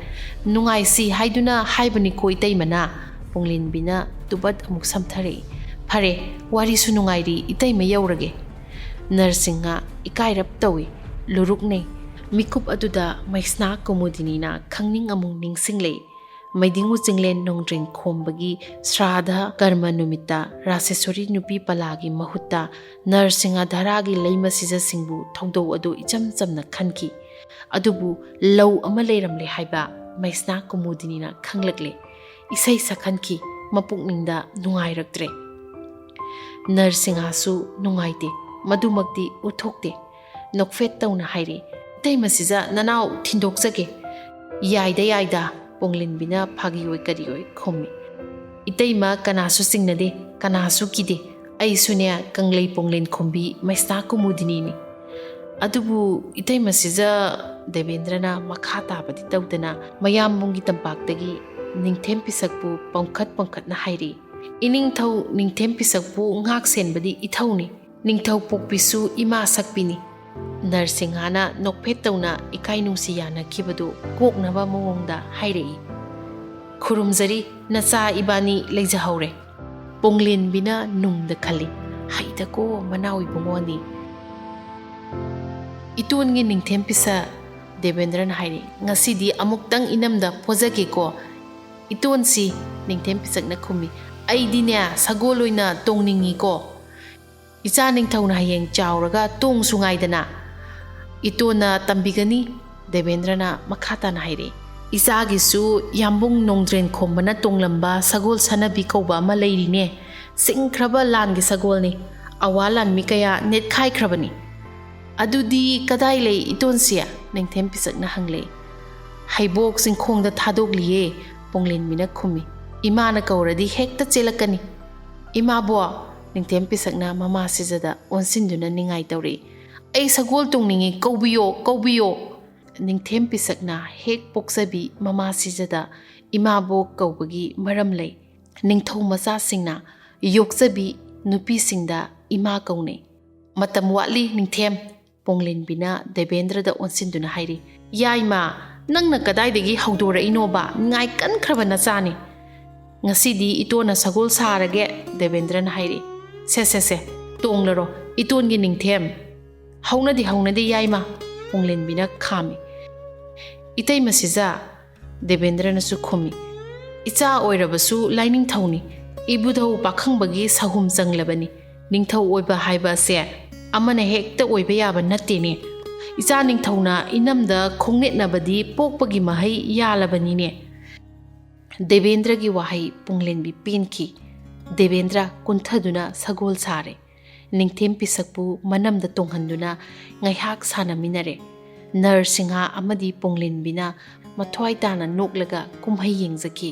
ꯅꯨꯡꯉꯥꯏꯁꯤ ꯍꯥꯏꯗꯨꯅ ꯍꯥꯏꯕꯅꯤꯀꯣ, ꯏꯇꯩꯃꯅ", ꯄꯣꯡꯂꯦꯟꯕꯤꯅ ꯇꯨꯕꯠ ꯑꯃꯨꯛ ꯁꯝꯊꯔꯛꯏ꯫ "ꯐꯔꯦ, ꯋꯥꯔꯤꯁꯨ ꯅꯨꯡꯉꯥꯏꯔꯤ, ꯏꯇꯩꯃ ꯌꯧꯔꯒꯦ"꯫ ꯅꯔꯁꯤꯡꯍ ꯏꯀꯥꯏꯔꯞ ꯇꯧꯏ, ꯂꯨꯔꯨꯛꯅꯩ꯫ ꯃꯤꯀꯨꯞ ꯑꯗꯨꯗ ꯃꯩꯁꯅꯥ ꯀꯨꯃꯨꯗꯤꯅꯤꯅ ꯈꯪꯅꯤꯡ ꯑꯃꯨꯛ ꯅꯤꯡꯁꯤꯡꯂꯛꯏ꯫ ꯃꯩꯗꯤꯡꯉꯨ ꯆꯤꯡꯂꯦꯟ ꯅꯣꯡꯗ꯭ꯔꯦꯟ ꯈꯣꯝꯕꯒꯤ ꯁ꯭ꯔꯥꯙ ꯀꯔꯃ ꯅꯨꯃꯤꯠꯇ ꯔꯥꯁꯦꯁꯣꯔꯤ ꯅꯨꯄꯤ ꯄꯂꯥꯒꯤ ꯃꯍꯨꯠꯇ ꯅꯔꯁꯤꯡꯍ ꯙꯔꯥꯒꯤ ꯂꯩꯃ ꯁꯤꯖꯁꯤꯡꯕꯨ ꯊꯧꯗꯧ ꯑꯗꯨ ꯏꯆꯝ ꯆꯝꯅ ꯈꯟꯈꯤ꯫ ꯑꯗꯨꯕꯨ ꯂꯧ ꯑꯃ ꯂꯩꯔꯝꯂꯦ ꯍꯥꯏꯕ ꯃꯩꯁꯅꯥ ꯀꯨꯃꯨꯗꯤꯅꯤꯅ ꯈꯪꯂꯛꯂꯦ꯫ ꯏꯁꯩ ꯁꯛꯍꯟꯈꯤ꯫ ꯃꯄꯨꯛꯅꯤꯡꯗ ꯅꯨꯡꯉꯥꯏꯔꯛꯇ꯭ꯔꯦ꯫ ꯅꯔꯁꯤꯡꯍꯁꯨ ꯅꯨꯡꯉꯥꯏꯇꯦ, ꯃꯗꯨꯃꯛꯇꯤ ꯎꯠꯊꯣꯛꯇꯦ꯫ ꯅꯣꯛꯐꯦꯠ ꯇꯧꯅ ꯍꯥꯏꯔꯤ, "ꯏꯇꯩꯃ ꯁꯤꯖ, ꯅꯅꯥꯎ ꯊꯤꯟꯗꯣꯛꯆꯒꯦ"꯫ "ꯌꯥꯏꯗ, ꯌꯥꯏꯗ", ꯄꯣꯡꯂꯦꯟꯕꯤꯅ ꯐꯥꯒꯤ ꯑꯣꯏ ꯀꯔꯤ ꯑꯣꯏ ꯈꯨꯝꯃꯤ꯫ "ꯏꯇꯩꯃ ꯀꯅꯥꯁꯨ ꯆꯤꯡꯅꯗꯦ, ꯀꯅꯥꯁꯨ ꯀꯤꯗꯦ꯫ ꯑꯩꯁꯨꯅꯦ ꯀꯪꯂꯩ ꯄꯣꯡꯂꯦꯟ ꯈꯣꯝꯕꯤ ꯃꯩꯁꯅꯥ ꯀꯨꯃꯨꯗꯤꯅꯤꯅꯤ"꯫ "ꯑꯗꯨꯕꯨ ꯏꯇꯩꯃ ꯁꯤꯖ", ꯗꯦꯕꯦꯟꯗ꯭ꯔꯅ ꯃꯈꯥ ꯇꯥꯕꯗꯤ ꯇꯧꯗꯅ ꯃꯌꯥꯝꯕꯨꯡꯒꯤ ꯇꯝꯄꯥꯛꯇꯒꯤ ꯅꯤꯡꯊꯦꯝ ꯄꯤꯁꯛꯄꯨ ꯄꯣꯡꯈꯠ ꯄꯣꯡꯈꯠꯅ ꯍꯥꯏꯔꯤ꯫ "ꯏꯅꯤꯡꯊꯧ ꯅꯤꯡꯊꯦꯝ ꯄꯤꯁꯛꯄꯨ ꯉꯥꯛ ꯁꯦꯟꯕꯗꯤ ꯏꯊꯧꯅꯤ꯫ ꯅꯤꯡꯊꯧ ꯄꯣꯛꯄꯤꯁꯨ ꯏꯃꯥ ꯁꯛꯄꯤꯅꯤ꯫ ꯅꯔꯁꯤꯡꯍꯥꯅ ꯅꯣꯛꯐꯦꯠ ꯇꯧꯅ ꯏꯀꯥꯏ ꯅꯨꯡꯁꯤ ꯌꯥꯅꯈꯤꯕꯗꯨ ꯀꯣꯛꯅꯕ ꯃꯑꯣꯡꯗ ꯍꯥꯏꯔꯛꯏ꯫ "ꯈꯨꯔꯨꯝꯖꯔꯤ, ꯅꯆꯥ ꯏꯕꯥꯅꯤ ꯂꯩꯖꯍꯧꯔꯦ꯫" ꯄꯣꯡꯂꯦꯟꯕꯤꯅ ꯅꯨꯡꯗ ꯈꯜꯂꯤ, "ꯍꯩꯗꯀꯣ ꯃꯅꯥꯎ ꯏꯕꯨꯡꯉꯣꯅꯤ꯫" "ꯏꯇꯣꯟꯒꯤ ꯅꯤꯡꯊꯦꯝ ꯄꯤꯁꯛ," ꯗꯦꯕꯦꯟꯗ꯭ꯔꯅ ꯍꯥꯏꯔꯤ, "ꯉꯁꯤꯗꯤ ꯑꯃꯨꯛꯇꯪ ꯏꯅꯝꯗ ꯄꯣꯖꯒꯦꯀꯣ꯫" "ꯏꯇꯣꯟꯁꯤ," ꯅꯤꯡꯊꯦꯝ ꯄꯤꯁꯛꯅ ꯈꯨꯝꯃꯤ, "ꯑꯩꯗꯤꯅꯦ ꯁꯒꯣꯜ ꯑꯣꯏꯅ ꯇꯣꯡꯅꯤꯡꯉꯤꯀꯣ꯫ ꯏꯆꯥ ꯅꯤꯡꯊꯧꯅ ꯍꯌꯦꯡ ꯆꯥꯎꯔꯒ ꯇꯣꯡꯁꯨ ꯉꯥꯏꯗꯅ꯫" "ꯏꯇꯣꯟꯅ ꯇꯝꯕꯤꯒꯅꯤ," ꯗꯦꯕꯦꯟꯗ꯭ꯔꯅ ꯃꯈꯥ ꯇꯥꯅ ꯍꯥꯏꯔꯛꯏ꯫ "ꯏꯆꯥꯒꯤꯁꯨ ꯌꯥꯝꯕꯨꯡ ꯅꯣꯡꯗ꯭ꯔꯦꯟ ꯈꯣꯝꯕꯅ ꯇꯣꯡꯂꯝꯕ ꯁꯒꯣꯜ ꯁꯥꯅꯕꯤ ꯀꯧꯕ ꯑꯃ ꯂꯩꯔꯤꯅꯦ꯫ ꯁꯤꯡꯈ꯭ꯔꯕ ꯂꯥꯟꯒꯤ ꯁꯒꯣꯜꯅꯤ꯫ ꯑꯋꯥ ꯂꯥꯟꯃꯤ ꯀꯌꯥ ꯅꯦꯠꯈꯥꯏꯈ꯭ꯔꯕꯅꯤ꯫" "ꯑꯗꯨꯗꯤ ꯀꯗꯥꯏ ꯂꯩ ꯏꯇꯣꯟꯁꯤ?" ꯅꯤꯡꯊꯦꯝ ꯄꯤꯁꯛꯅ ꯍꯪꯂꯛꯏ꯫ "ꯍꯩꯕꯣꯛ ꯆꯤꯡꯈꯣꯡꯗ ꯊꯥꯗꯣꯛꯂꯤꯌꯦ," ꯄꯣꯡꯂꯦꯟꯕꯤꯅ ꯈꯨꯝꯃꯤ꯫ "ꯏꯃꯥꯅ ꯀꯧꯔꯗꯤ ꯍꯦꯛꯇ ꯆꯦꯜꯂꯛꯀꯅꯤ꯫" "ꯏꯃꯥꯕꯣ!" ꯅꯤꯡꯊꯦꯝ ꯄꯤꯁꯛꯅ ꯃꯃꯥ ꯁꯤꯖꯗ ꯑꯣꯟꯁꯤꯟꯗꯨꯅ ꯅꯤꯡꯉꯥꯏ ꯇꯧꯔꯛꯏ꯫ "ꯑꯩ ꯁꯒꯣꯜ ꯇꯣꯡꯅꯤꯡꯉꯤ, ꯀꯧꯕꯤꯌꯣ, ꯀꯧꯕꯤꯌꯣ!" ꯅꯤꯡꯊꯦꯝ ꯄꯤꯁꯛꯅ ꯍꯦꯛ ꯄꯣꯛꯆꯕꯤ ꯃꯃꯥ ꯁꯤꯖꯗ ꯏꯃꯥꯕꯣꯛ ꯀꯧꯕꯒꯤ ꯃꯔꯝ ꯂꯩ꯫ ꯅꯤꯡꯊꯧ ꯃꯆꯥꯁꯤꯡꯅ ꯌꯣꯛꯆꯕꯤ ꯅꯨꯄꯤꯁꯤꯡꯗ ꯏꯃꯥ ꯀꯧꯅꯩ꯫ "ꯃꯇꯝ ꯋꯥꯠꯂꯤ, ꯅꯤꯡꯊꯦꯝ," ꯄꯣꯡꯂꯦꯟꯕꯤꯅ ꯗꯦꯕꯦꯟꯗ꯭ꯔꯗ ꯑꯣꯟꯁꯤꯟꯗꯨꯅ ꯍꯥꯏꯔꯤ꯫ "ꯌꯥꯏꯃ, ꯅꯪꯅ ꯀꯗꯥꯏꯗꯒꯤ ꯍꯧꯗꯣꯔꯛꯏꯅꯣꯕ? ꯅꯤꯡꯉꯥꯏ ꯀꯟꯈ꯭ꯔꯕ ꯅꯆꯥꯅꯤ꯫ ꯉꯁꯤꯗꯤ ꯏꯇꯣꯟꯅ ꯁꯒꯣꯜ ꯁꯥꯔꯒꯦ," ꯗꯦꯕꯦꯟꯗ꯭ꯔꯅ ꯍꯥꯏꯔꯤ꯫ "ꯁꯦ, ꯁꯦ, ꯁꯦ, ꯇꯣꯡꯂꯔꯣ, ꯏꯇꯣꯟꯒꯤ ꯅꯤꯡꯊꯦꯝ꯫ ꯍꯧꯅꯗꯤ ꯍꯧꯅꯗꯦ ꯌꯥꯏꯃ," ꯄꯣꯡꯂꯦꯟꯕꯤꯅ ꯈꯥꯝꯃꯤ꯫ "ꯏꯇꯩꯃ ꯁꯤꯖ," ꯗꯦꯕꯦꯟꯗ꯭ꯔꯅꯁꯨ ꯈꯨꯝꯃꯤ, "ꯏꯆꯥ ꯑꯣꯏꯔꯕꯁꯨ ꯂꯥꯏꯅꯤꯡꯊꯧꯅꯤ꯫ ꯏꯕꯨꯙꯧ ꯄꯥꯈꯪꯕꯒꯤ ꯁꯍꯨꯝ ꯆꯪꯂꯕꯅꯤ꯫ ꯅꯤꯡꯊꯧ ꯑꯣꯏꯕ ꯍꯥꯏꯕ ꯑꯁꯦ ꯑꯃꯅ ꯍꯦꯛꯇ ꯑꯣꯏꯕ ꯌꯥꯕ ꯅꯠꯇꯦꯅꯦ꯫ ꯏꯆꯥ ꯅꯤꯡꯊꯧꯅ ꯏꯅꯝꯗ ꯈꯣꯡꯅꯦꯠꯅꯕꯗꯤ ꯄꯣꯛꯄꯒꯤ ꯃꯍꯩ ꯌꯥꯜꯂꯕꯅꯤꯅꯦ꯫" ꯗꯦꯕꯦꯟꯗ꯭ꯔꯒꯤ ꯋꯥꯍꯩ ꯄꯨꯡꯂꯦꯟꯕꯤ ꯄꯦꯟꯈꯤ꯫ ꯗꯦꯕꯦꯟꯗ꯭ꯔ ꯀꯨꯟꯊꯗꯨꯅ ꯁꯒꯣꯜ ꯁꯥꯔꯦ꯫ ꯅꯤꯡꯊꯦꯝ ꯄꯤꯁꯛꯄꯨ ꯃꯅꯝꯗ ꯇꯣꯡꯍꯟꯗꯨꯅ ꯉꯥꯏꯍꯥꯛ ꯁꯥꯟꯅꯃꯤꯟꯅꯔꯦ꯫ ꯅꯔꯁꯤꯡꯍ ꯑꯃꯗꯤ ꯄꯣꯡꯂꯦꯟꯕꯤꯅ ꯃꯊ꯭ꯋꯥꯏ ꯇꯥꯅ ꯅꯣꯛꯂꯒ ꯀꯨꯝꯍꯩ ꯌꯦꯡꯖꯈꯤ꯫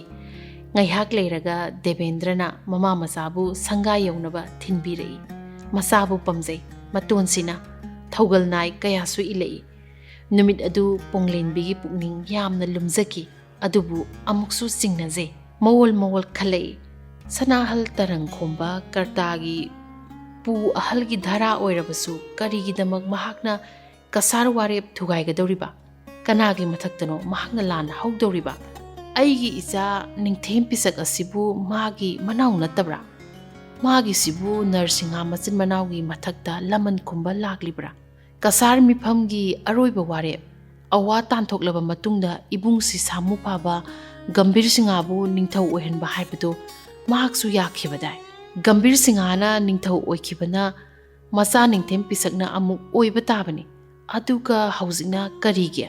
ꯉꯥꯏꯍꯥꯛ ꯂꯩꯔꯒ ꯗꯦꯕꯦꯟꯗ꯭ꯔꯅ ꯃꯃꯥ ꯃꯆꯥꯕꯨ ꯁꯪꯒꯥ ꯌꯧꯅꯕ ꯊꯤꯟꯕꯤꯔꯛꯏ꯫ ꯃꯆꯥꯕꯨ ꯄꯥꯝꯖꯩ, ꯃꯇꯣꯟꯁꯤꯅ ꯊꯧꯒꯜ ꯅꯥꯏ ꯀꯌꯥꯁꯨ ꯏꯜꯂꯛꯏ꯫ ꯅꯨꯃꯤꯠ ꯑꯗꯨ ꯄꯣꯡꯂꯦꯟꯕꯤꯒꯤ ꯄꯨꯛꯅꯤꯡ ꯌꯥꯝꯅ ꯂꯨꯝꯖꯈꯤ꯫ ꯑꯗꯨꯕꯨ ꯑꯃꯨꯛꯁꯨ ꯆꯤꯡꯅꯖꯩ꯫ ꯃꯋꯣꯜ ꯃꯋꯣꯜ ꯈꯜꯂꯛꯏ꯫ ꯁꯅꯥꯍꯜ ꯇꯔꯪ ꯈꯣꯝꯕ ꯀꯔꯇꯥꯒꯤ ꯄꯨ ꯑꯍꯜꯒꯤ ꯙꯔꯥ ꯑꯣꯏꯔꯕꯁꯨ ꯀꯔꯤꯒꯤꯗꯃꯛ ꯃꯍꯥꯛꯅ ꯀꯁꯥꯔ ꯋꯥꯔꯦꯞ ꯊꯨꯒꯥꯏꯒꯗꯧꯔꯤꯕ? ꯀꯅꯥꯒꯤ ꯃꯊꯛꯇꯅꯣ ꯃꯍꯥꯛꯅ ꯂꯥꯟ ꯍꯧꯗꯧꯔꯤꯕ? ꯑꯩꯒꯤ ꯏꯆꯥ ꯅꯤꯡꯊꯦꯝ ꯄꯤꯁꯛ ꯑꯁꯤꯕꯨ ꯃꯥꯒꯤ ꯃꯅꯥꯎ ꯅꯠꯇꯕ꯭ꯔꯥ? ꯃꯥꯒꯤꯁꯤꯕꯨ ꯅꯔꯁꯤꯡꯍꯥ ꯃꯆꯤꯟ ꯃꯅꯥꯎꯒꯤ ꯃꯊꯛꯇ ꯂꯃꯟ ꯈꯨꯝꯕ ꯂꯥꯛꯂꯤꯕ꯭ꯔꯥ? ꯀꯁꯥꯔ ꯃꯤꯐꯝꯒꯤ ꯑꯔꯣꯏꯕ ꯋꯥꯔꯦꯞ, ꯑꯋꯥ ꯇꯥꯟꯊꯣꯛꯂꯕ ꯃꯇꯨꯡꯗ ꯏꯕꯨꯡꯁꯤ ꯁꯥꯃꯨ ꯐꯥꯕ ꯒꯝꯚꯤꯔ ꯁꯤꯡꯍꯕꯨ ꯅꯤꯡꯊꯧ ꯑꯣꯏꯍꯟꯕ ꯍꯥꯏꯕꯗꯨ ꯃꯍꯥꯛꯁꯨ ꯌꯥꯈꯤꯕꯗꯥꯏ? ꯒꯝꯚꯤꯔ ꯁꯤꯡꯍꯅ ꯅꯤꯡꯊꯧ ꯑꯣꯏꯈꯤꯕꯅ ꯃꯆꯥ ꯅꯤꯡꯊꯦꯝ ꯄꯤꯁꯛꯅ ꯑꯃꯨꯛ ꯑꯣꯏꯕ ꯇꯥꯕꯅꯤ꯫ ꯑꯗꯨꯒ ꯍꯧꯖꯤꯛꯅ ꯀꯔꯤꯒꯤ?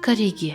ꯀꯔꯤꯒꯤ?